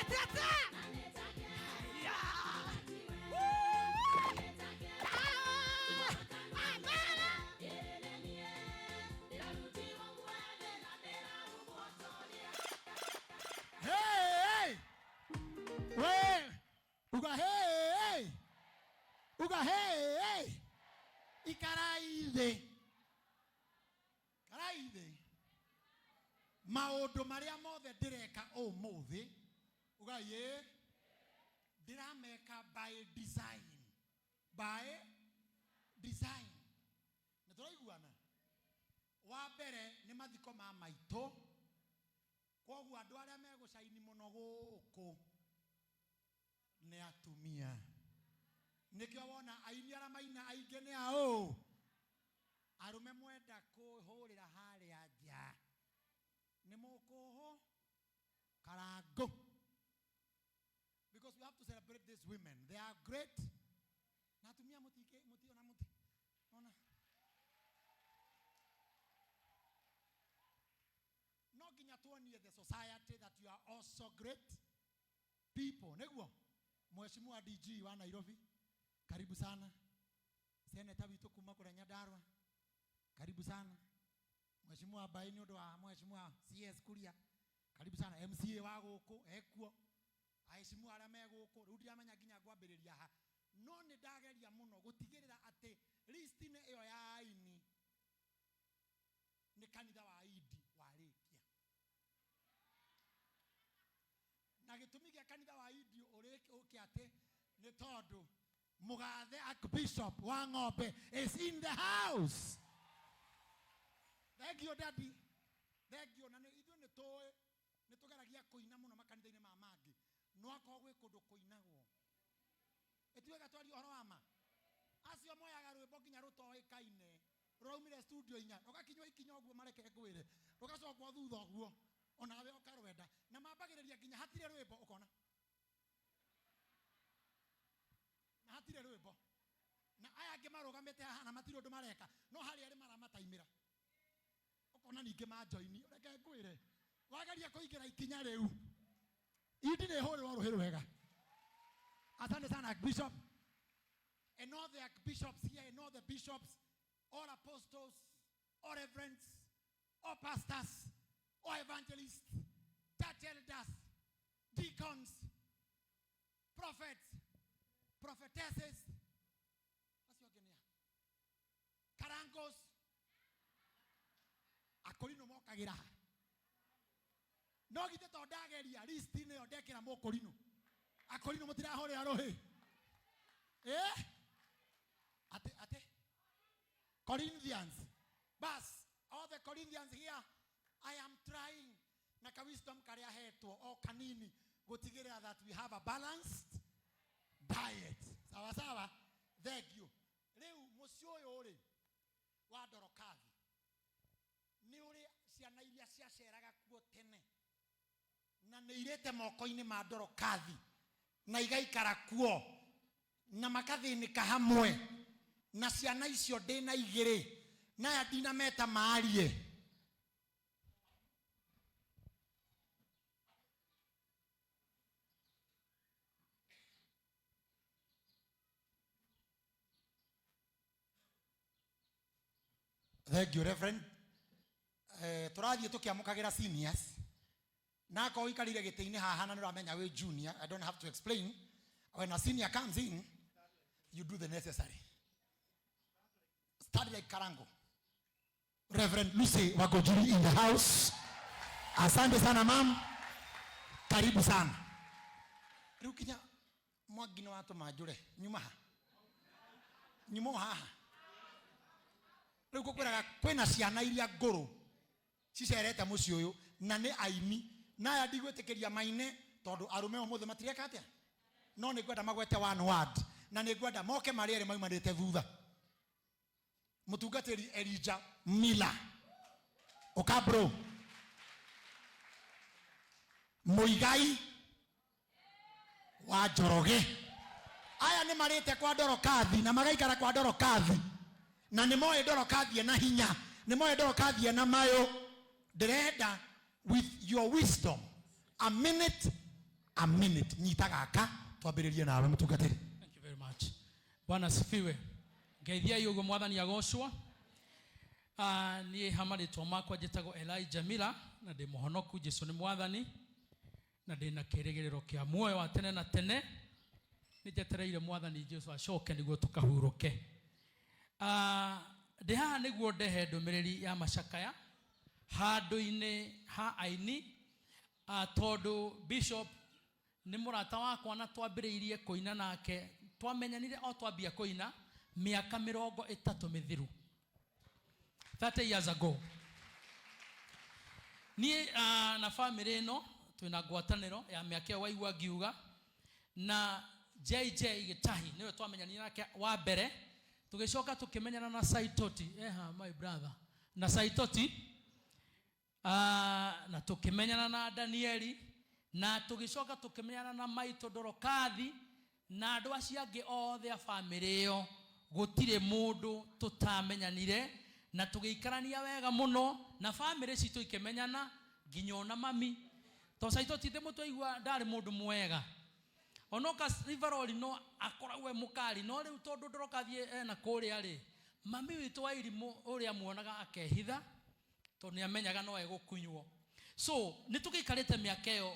Atĩ atĩ. Yeah. Woo! Ah! Amen. Hey, hey! We, uga hey, hey! Uga hey, hey! Ikarai thĩ. Ikarai thĩ. Maũndũ marĩa mothe ndĩreka ũmũthĩ, ugai ĩ, ndĩrameka by design. By design. Nĩ tũraiguana? Wa mbere nĩ mathiko ma maitũ. Kwoguo andũ arĩa megũcaini mũno gũkũ nĩ atumia. Nĩkĩo wona aini arĩa maina aingĩ nĩ aũ? Arũme mwenda kũhũrĩra harĩa nja nĩ mũkũhũ karangũ. Because we have to celebrate these women. They are great. Na atumia mũtike mũti ona mũti ona no nginya tuonie the society that you are also great people. Nĩguo Mheshimiwa DG wa Nairobi, karibu sana. Seneta witũ kuma kũrĩa Nyandarua, karibu sana. Mheshimiwa Mbaĩ nĩ ũndũ wa Mheshimiwa CS Kuria, karibu sana. MCA wa gũkũ ekuo, aheshimiwa arĩa me gũkũ. Rĩu ndiramenya nginya ngwambĩrĩria ha, no nĩ ndageria mũno gũtigĩrĩra atĩ list-inĩ ĩyo ya aini nĩ kanitha wa Idi warĩkia. Na gĩtũmi gĩa kanitha wa Idi ũke atĩ nĩ tondũ mũgathe Archbishop wa Ng'ombe is in the house. Thank you daddy. Thank you. Na nĩ ithuĩ nĩ tũĩ nĩ tũgeragia kũina mũno makanitha-inĩ ma mangĩ, no akorwo gwĩ kũndũ kũinagwo ĩtuĩka twaria ũhoro wa ma. Acio moyaga rwĩmbo nginya rũtoĩkaine rũraumire studio inya rũgakinywo ikinya ũguo mareke ngwĩre rũgacokwo thutha ũguo onawe ũkarwenda na mambagĩrĩria nginya hatirĩ rwĩmbo ũkona na hatirĩ rwĩmbo na aya angĩ marũgamĩte haha na matirĩ ũndũ mareka no harĩ arĩ maramataimĩra ũkona ningĩ manjoini reke ngwĩre wageria kũingĩra ikinya rĩu indi nĩ hũrĩrwo rũhĩ rwega. Asante sana Archbishop and all the archbishops here and all the bishops, all apostles, all reverends, all pastors, all evangelists, church elders, deacons, prophets, prophetesses, acio angĩ nĩ a? Karangos, akorino mokagĩra ha? No githĩ to ndageria list-inĩ ĩyo ndekĩra mũkorino, akorino mũtirahũrĩra rũhĩ. Eh? Ate, ate. Corinthians. Bas, all the Corinthians here, I am trying na ka wisdom karĩa hetwo o kanini gũtigĩrĩra that we have a balanced diet. Sawa sawa. Thank you. Rĩu mũciĩ ũyũ rĩ wa Dorokathi nĩ ũrĩ ciana iria ciaceraga kuo tene na nĩ irĩte moko-inĩ ma Dorokathi na igaikara kuo na makathĩnĩka hamwe na ciana icio ndĩna igĩrĩ na aya ndinameta maarie. Thank you, Reverend. Tũrathiĩ tũkĩamũkagĩra seniors na akorwo ũikarĩire gĩtĩ-inĩ haha na nĩ ũramenya wĩ junior, I don't have to explain. When a senior comes in, you do the necessary. Study like Karango. Reverend Lucy Wagojiri in the house. Asante sana mam, karibu sana. Rĩu kinya mwangi nĩ watũma njũre nyuma ha nyuma o haha. Rĩu ngũkwĩraga kwĩna ciana iria ngũrũ cicerete mũciĩ ũyũ na nĩ aini na aya ndigwĩtĩkĩria maine tondũ arũme ũmũthĩ matireka atĩa, no nĩ ngwenda magwete one word na nĩ ngwenda moke marĩ erĩ maumanĩte thutha. Mũtungatĩri Elijah Miller ũka bro, Mũigai wa Njoroge. Aya nĩ marĩte kwa Dorokathi na magaikara kwa Dorokathi na nĩ moĩ Dorokathi ena hinya, nĩ moĩ Dorokathi ena mayũ. Ndĩrenda with your wisdom a minute A minute, nyita gaka twambĩrĩrie nawe mũtungatĩri. Thank you very much. Bwana asifiwe. Ngeithiai ũguo mwathani agocwo. Niĩ ha marĩtwa makwa njĩtagwo Elijah Miller na ndĩ mũhonoku, Jesu nĩ mwathani na ndĩ na kĩrĩgĩrĩro kĩa muoyo wa tene na tene. Nĩ njetereire mwathani Jesu acoke nĩguo tũkahurũke. Ndĩ haha nĩguo ndehe ndũmĩrĩri ya macakaya handũ-inĩ ha aini, tondũ Bishop nĩ mũrata wakwa na twambĩrĩirie kũina nake, twamenyanire o twambia kũina mĩaka 30 mĩthiru, 30 years ago. Niĩ na famĩlĩ ĩno twĩna ngwatanĩro ya mĩaka ĩyo waigua ngiuga, na JJ Gĩtahi nĩwe twamenyanire nake wa mbere, tũgĩcoka tũkĩmenyana na Saitoti, eha my brother, na Saitoti, na tũkĩmenyana na Danieli, na tũgĩcoka tũkĩmenyana na Maitũ Dorokathi, na andũ acio angĩ othe a famĩlĩ ĩyo gũtirĩ mũndũ tũtamenyanire, na tũgĩikarania wega mũno, na famĩlĩ citũ ikĩmenyana nginya ona mami. To Saitoti ndĩmũtwaigua ndarĩ mũndũ mwega, onoka Riveroli no akoragwo e mũkari, no rĩu tondũ Dorokathi ena kũrĩa rĩ, mami witũ wa irimũ ũrĩa muonaga akehitha tondũ nĩ amenyaga no egũkunywo. So nĩ tũgĩikarĩte mĩaka ĩyo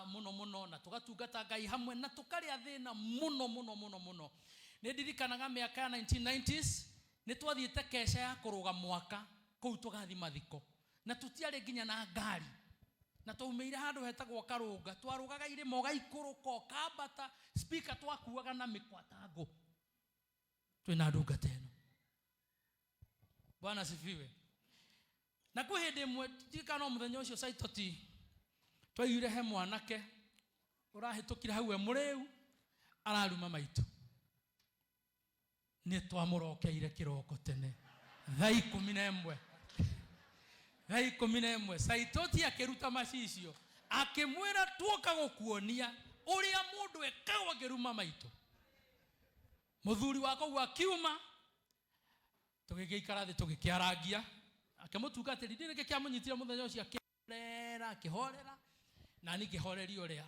mũno mũno, na tũgatungata Ngai hamwe, na tũkarĩa thĩna mũno mũno mũno mũno. Nĩ ndirikanaga mĩaka ya 1990s nĩ twathiĩte keca ya kũrũga mwaka kũu tũgathiĩ mathiko, na tũtiarĩ nginya na ngari, na twaumĩire handũ hetagwo Karũnga, twarũgaga irĩma ũgaikũrũka ũkambata, speaker twakuaga na mĩkwatango twĩna ndungata ĩno. Bwana asifiwe. Na kwĩ hĩndĩ ĩmwe ndirikana no mũthenya ũcio Saitoti twaiguire he mwanake ũrahĩtũkire hau e mũrĩu araruma maitũ. Nĩ twamũrokeire kĩroko tene thaa ikũmi na ĩmwe, thaa ikũmi na ĩmwe Saitoti akĩruta macicio akĩmwĩra tuoka gũkuonia ũrĩa mũndũ ekagwo akĩruma maitũ. Mũthuri wa kũu akiuma, tũgĩgĩikara thĩ tũgĩkĩarangia, akĩmũtungatĩri ndĩ nĩkĩ kĩamũnyitire mũthenya ũcio, akĩhorera akĩhorera, na niĩ ngĩhoreria ũrĩa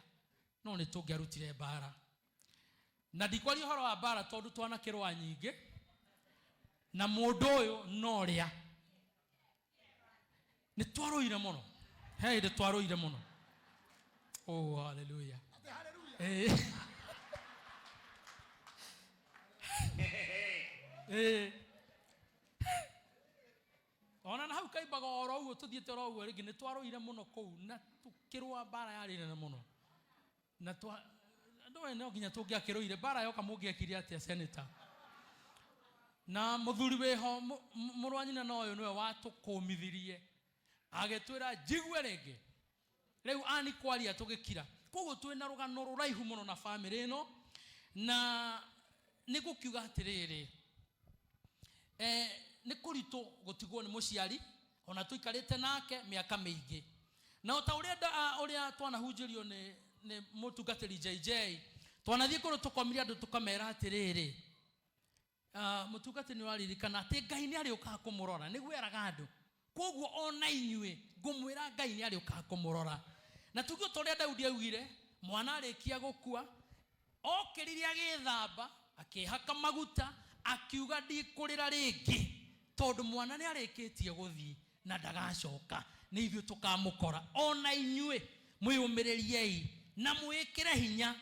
no nĩ tũngĩarutire mbara. Na ndikwaria ũhoro wa mbara tondũ twanakĩrũa nyingĩ, na mũndũ ũyũ no ũrĩa nĩ twarũire mũno, he hĩndĩ twarũire mũno. Oh, hallelujah. Ona na hau kaimbaga oro ũguo tũthiĩte oro ũguo rĩngĩ nĩ twarũire mũno kũu, na tũkĩrũa mbara yarĩ nene mũno, na twa andũ aya no nginya tũngĩakĩrũire mbara yoka. Mũngĩekire atĩa senator? Na mũthuri wĩho mũrũ wa nyina na ũyũ nĩwe watũkũmithirie agĩtwĩra njigue rĩngĩ rĩu ani kwaria tũgĩkira. Koguo twĩna rũgano rũraihu mũno na famĩlĩ ĩno, na nĩ gũkiuga atĩrĩrĩ, nĩ kũritũ gũtigwo nĩ mũciari ona tũikarĩte nake mĩaka mĩingĩ. Na o ta ũrĩa ũrĩa twanahunjĩrio nĩ mũtungatĩri JJ, twanathiĩ kũndũ tũkomire andũ tũkamera atĩrĩrĩ, mũtungatĩri nĩ ũraririkana atĩ Ngai nĩ arĩũkaga kũmũrora, nĩguo eraga andũ. Koguo ona inyuĩ ngũmwĩra Ngai nĩ arĩũkaga kũmũrora. Na tuge ta ũrĩa Daudi augire, mwana arĩkia gũkua okĩrire agĩthamba akĩhaka maguta akiuga ndikũrĩra rĩngĩ tondũ mwana nĩ arĩkĩtie gũthiĩ na ndagacoka, nĩ ithuĩ tũkamũkora. Ona inyuĩ mwĩyũmĩrĩriei na mwĩkĩre hinya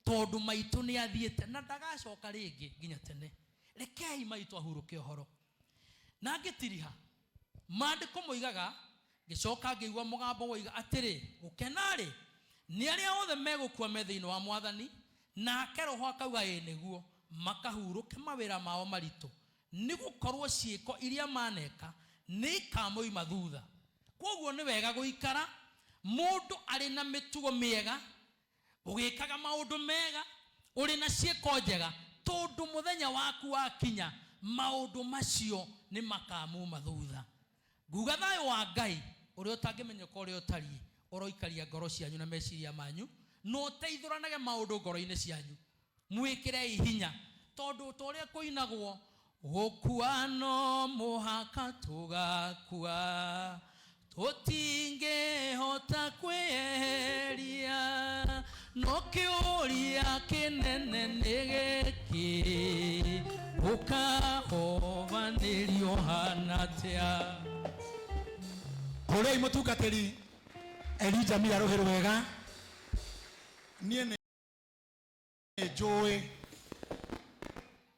tondũ maitũ nĩ athiĩte na ndagacoka rĩngĩ nginya tene. Rekei maitũ ahurũke ũhoro. Na ngĩtiriha maandĩko moigaga, ngĩcoka ngĩigua mũgambo woiga atĩrĩ, gũkena-rĩ nĩ arĩa othe megũkua me thĩinĩ wa mwathani, nake roho akauga ĩĩ nĩguo makahurũke mawĩra mao maritũ, nĩ gũkorwo ciĩko iria maneka nĩ ikamoima thutha. Koguo nĩ wega gũikara mũndũ arĩ na mĩtugo mĩega, ũgĩkaga maũndũ mega, ũrĩ na ciĩko njega, tondũ mũthenya waku wakinya maũndũ macio nĩ makamuma thutha. Nguga thayũ wa Ngai ũrĩa ũtangĩmenyeka ũrĩa ũtariĩ ũroikaria ngoro cianyu na meciria manyu, na ũteithũranage maũndũ ngoro-inĩ cianyu, mwĩkĩrei hinya tondũ ta ũrĩa kũinagwo gũkua no mũhaka tũgakua, tũtingĩhota kwĩyeheria, No kĩũria kĩnene nĩ gĩkĩ, ũkahovanĩrio hana atĩa? Hũrĩai mũtungatĩri Elijah Mira rũhĩ rwega. Niĩ nĩ njũĩ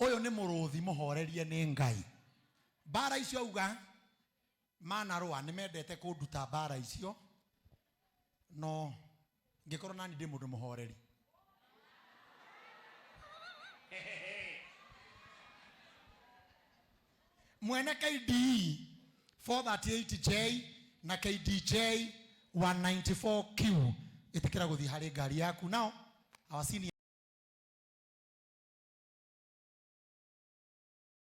ũyũ nĩ mũrũthi mũhorerie nĩ Ngai. Mbara icio auga manarũa nĩ mendete kũnduta mbara icio, no ngĩkorwo nani ndĩ mũndũ mũhoreri. Mwene KDE 438J na KDJ 194Q, ĩtĩkĩra gũthiĩ harĩ ngari yaku. Now our senior